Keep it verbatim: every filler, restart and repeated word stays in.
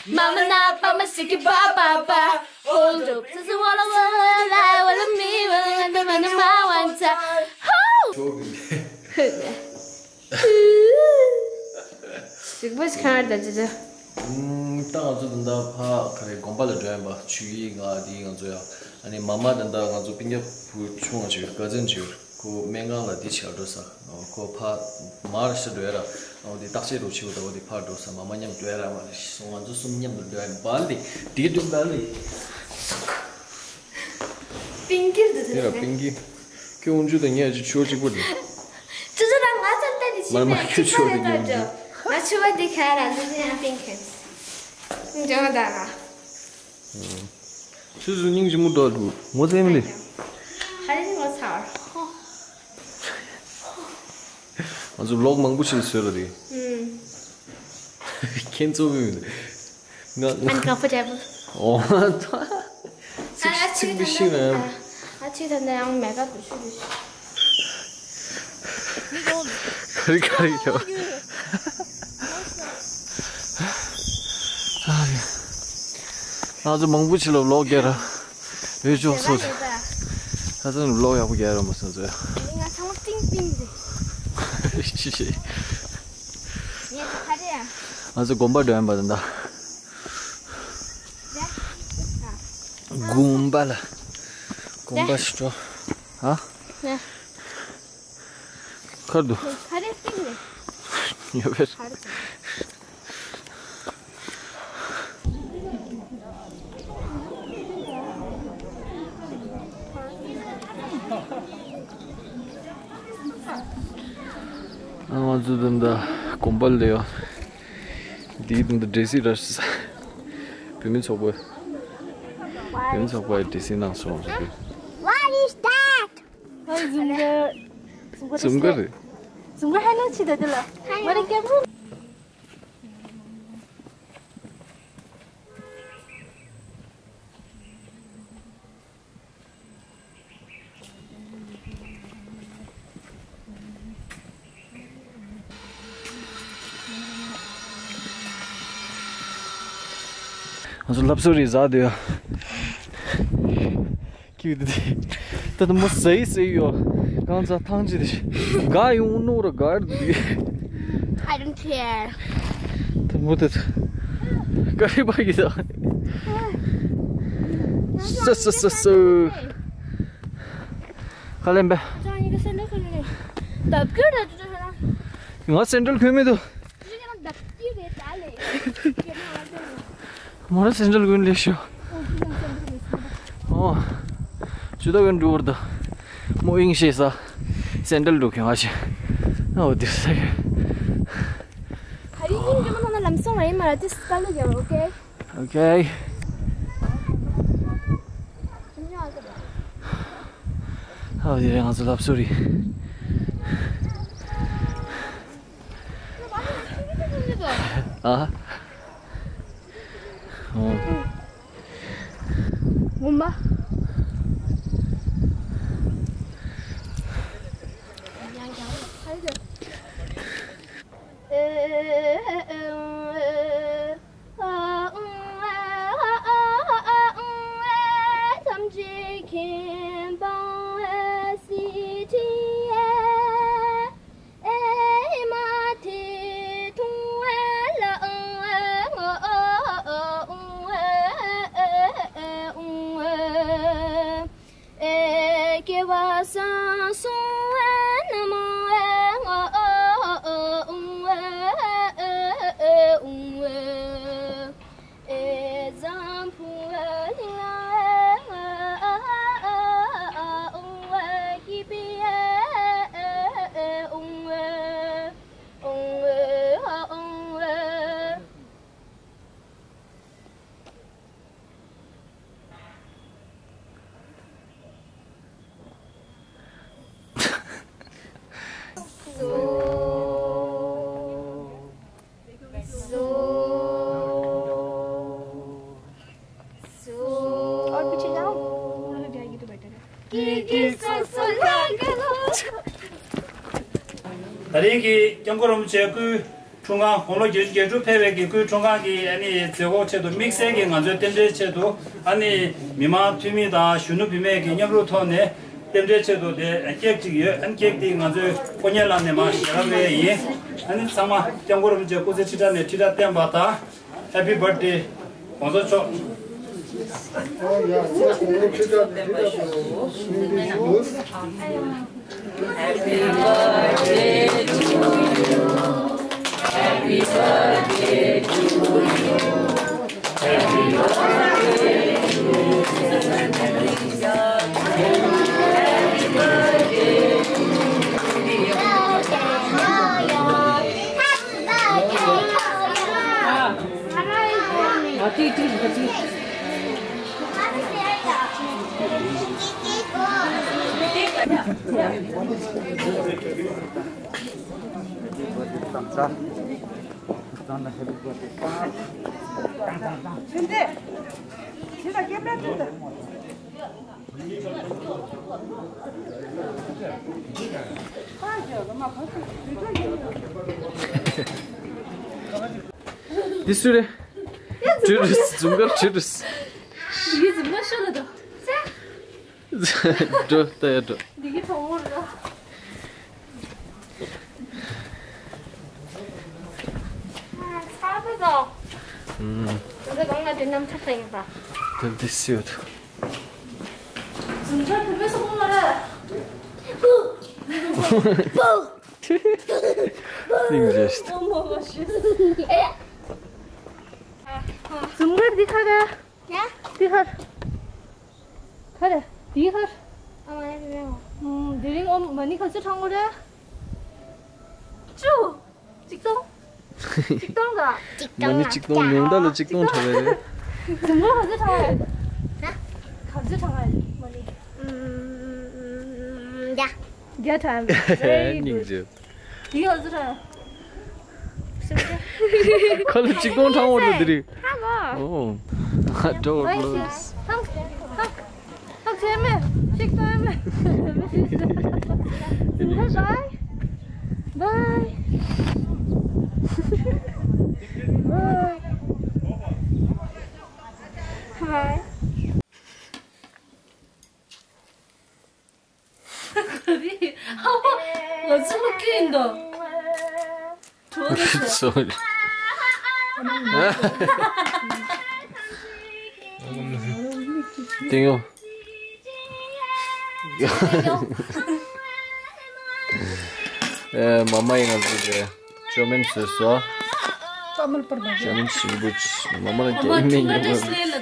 Mama na, mama siki ba ba ba. Hold up. Sisi wala wala la, wala mi, wala na na na ma wanta. Ho! ཅིག་པོ་ཞིག་ཁང་ར་ད་ཅི་ཅི། ད་ང་ཚོ་ད་ལྟ་ཕ་ག་རེ་དགོན་པ་ལ་འགྲོ་ཡིན་པ། ཆུ་ཡི་ང་དེ་ང་ཚོ་ཡ། ཨ་ནི་མ་མ་ད་ལྟ་ང་ཚོ་སྤུན་ཀྱག་བུ་ཆུང་བ་ཅིག་ཡོད། ཀ་ཛིན་ཅིག་ཡོད། ཁོ་སྨན་ཁང་ལ་དེ་ཆ་འགྲོ་ས། ཁོ་ཕ་མར་ཤི་འགྲོ་ཡ་ར། འོ་དེ་བརྟག་དཔྱད་རོགས་བྱེད་འོ་ད། འོ་དེ་ཕར་འགྲོ་ས། མ་མ་མཉམ་འགྲོ་ཡ་ར། མ་རེད་སོང་ང་ཚོ་གསུམ་མཉམ་དུ་འགྲོ་ཡ་འབའ་ལི་དེ་འགྲོ་འབའ་ལི། པིང་གིར་དུ་དེ་ར་པིང་གི། ཁྱོད་འུན་ཆུ་དང་ངས་ཅི་ཆོ་གཅིག་པོ་རེད། ཅི་ཅི་དང་ང་ཚོ་ལྟ་དེ་ཤི་མ་མ་ཁྱོད་ཆོ་དེ་ཉོན་ཅི། ང་ཆུ་བ་དེ་ཁ་ར་ལུ་ཡང་པིང་གིར། འཇོག་ད་ར། སུ་སུ་སྙིང་རྗེ་མོ་འདུག་ལུ་ངོ་ཚ་མི་ལི། ཧ་རི་ངོ་ཚ་བར། ང་ཚོ་ལོག་མང་པོ་ཞིག་བཟོས་ལ་རེད། ཨུམ། ཁྱེད་ཚོ་མི་ང་ང་། Uncomfortable. ཨོ། ཚིག་ཚིག་འདི་ཤེས་ན། ཨ་ཅི་ད་ནས་ཡང་མེ་ཀ་བུ་ཤུ་བུ་ཤུ། ག་རེ་ག་རེ་ཡོད། ང་ཚོ་མང་པོ་ཞིག་ལ་ལོག་རྒྱག་ར། ཡོད་ཅོག་ཚོ། ད་ཚོ་ལོག་ཡག་པོ་རྒྱག་ར་མ་སོང་ཚོ། ང་ཚང་མ་ཏིང་ཏིང་རེད། ཤི་ཤི། ངས་ད་ག་རེ་ཡང་། ང་ཚོ་དགོན་པ་འགྲོ་ཡིན་པ་ད་ལྟ། དགོན་པ་ལ། དགོན་པ་ཞིག་འགྲོ། ཧ། ཁར་འདུག་ཁ་རེ་སྟེང་ནས། ཡོད་པས། ང་ཚོ་འདི་འདྲ་དགོན་པ་ལ་ཡོད། འདིའི་སྟེང་དུ་འདྲེ་སྲིན་ར་ཞིག་བོད་མི་ཚོགས་པ། བོད་མི་ཚོགས་པའི་འདྲེ་སྲིན་ནང་སོང་ཟེར་གི། What is that? ཨ་ཛུམ་ག་ཛུམ་ག་རེད། ཛུམ་ག་ཧ་ལོ་ཆི་ད་དེ་ལ། མ་རེད་སྐྱབས་རུ། ང་ཚོ་ལབ་སོ་རི་ཟ་དེ་ཡ། ཁྱི་དེ་ད་དུང་མོ་ཟེ་ཟེ་ཡོ། གང་ཚ་ཐང་ཅི་དེ་ག་ཡོང་ནོ་ར་གར་དེ། I don't care. ད་མོ་དེ་ག་རེ་པ་གི་ད། སོ་སོ་སོ་སོ། ཁ་ལེན་པས། ང་སེན་ཌལ་གོན་མི་འདུག་མོ་ར་སེན་ཌལ་གོན་ལེ་ཤོ། ཨོ། ཇུ་ད་གོན་འགྲོ་བར་ད། མོ་ཨིང་ཤེས་ས། སེན་ཌལ་འགྲོ་གི་ང་ཤེས། ཨོ་དེ་ས་གི། ཨོ་ཁེ། ཨོ་དེ་རེད་ང་ཚོ་ལབ་སོ་རི། ཨ། ཨོ། ངོ་མ། और पीछे जाओ। ད་རེས་ཀྱི་སྐྱབས་མགོན་རིན་པོ་ཆེ་སྐུའི་ འཁྲུངས་སྐར་དགུང་ལོ་བརྒྱད་ཅུ་གྱ་དྲུག་ཕེབས་པའི་གི་སྐུའི་འཁྲུངས་སྐར་གྱི་ཨ་ནི་མཛད་སྒོ་ཆེད་དུ་དམིགས་བསལ་གྱི་ང་ཚོའི་རྟེན་འབྲེལ་ཆེད་དུ་ཨ་ནི་མི་མང་འཐུས་མི་དང་གཞོན་ནུ་བུད་མེད་ཀྱི་མཉམ་རུབ་ཐོག་ནས་རྟེན་འབྲེལ་ཆེད་དུ་དེ་ཀེག་ཅིག་ཡོད། ཨ་ནི་ཀེག་དེ་ང་ཚོའི་དཀོན་གཉེར་ལགས་ནས་མར་ཞལ་ལག་སྤྲད་ཡིན། ཨ་ནི་ཚང་མ་སྐྱབས་མགོན་རིན་པོ་ཆེ་སྐུ་ཚེ་ཁྲི་ཕྲག་ནས་ཁྲི་ཕྲག་བརྟན་པ་དང་། Happy birthday དགོངས་དག་ཆོག་འདི་སུ་རེད། ཁྲུས་རེད། འཛུམ་དཀར་ཁྲུས་རེད། འདི་གི་འཛུམ་དཀར་ཤོར་ལ་འདུག་འགྲོ་ལྟ་ཡ་འགྲོ། འདི་གི་གྲོགས་མོ་རེད། ཚ་པོ་དང་། ཨུམ། འདི་གང་ལ་དེ་རྣམ་ཐར་དང་ཡིན་པ། དེ་འདི་སུ་ཡོད། འཛུམ་དཀར་དེ་མོ་སོག་པོ་མ་རེད། སྙིང་རྗེ་ཞིག་འཛུམ་དཀར་འདི་ག་རེད། ཡ། འདི་ག་རེད། ག་རེ། འདི་ག་རེད། ཨ་མ་ཡ་ཡ། ཨུམ། དེ་རིང་ཨོ་མ་ཎི་ག་ཚོད་བགྲང་དགོས་རེད། བཅུ། གཅིག་སྟོང་། གཅིག་སྟོང་དང་། གཅིག་སྟོང་། མ་ཎི་གཅིག་སྟོང་། ཉུང་མཐའ་ལ་གཅིག་སྟོང་བགྲང་ཡ་རེད། འཛུམ་དཀར་ག་ཚོད་བགྲང་ཡ་རེད། ཧ། ག་ཚོད་བགྲང་ཡ་རེད་མ་ཎི། ཨུམ། བརྒྱ། བརྒྱ་བགྲང་ཡ། Very good. སྙིང་རྗེ། དེ་ག་ཚོད་བགྲང་ཡ། ཁ་ལ་གཅིག་སྟོང་བགྲང་འོང་འགྲོ་དེ་རིང་། ཧ་གོ། ཨོ། འགྲོ་འགྲོ། ཧ་ཧ། ཨ་ཚེ་མེ། ཤིག་ཏོ་མེ། Bye bye. Bye. ང་ཚོ་ལོ་ཀིན་དོ། Sorry. ཏིང་ཡོ། ཨེ། མ་མ་ཡིན་ང་ཚོ་གི་ཅོ་མིན་བཟོས་སོ། ཅོ་མིན་པར་མ། ཅོ་མིན་ཞིམ་པོ་ཅི། མ་མ་ལ་རྒྱ་ཡིག་མེད་ཉོ་གི།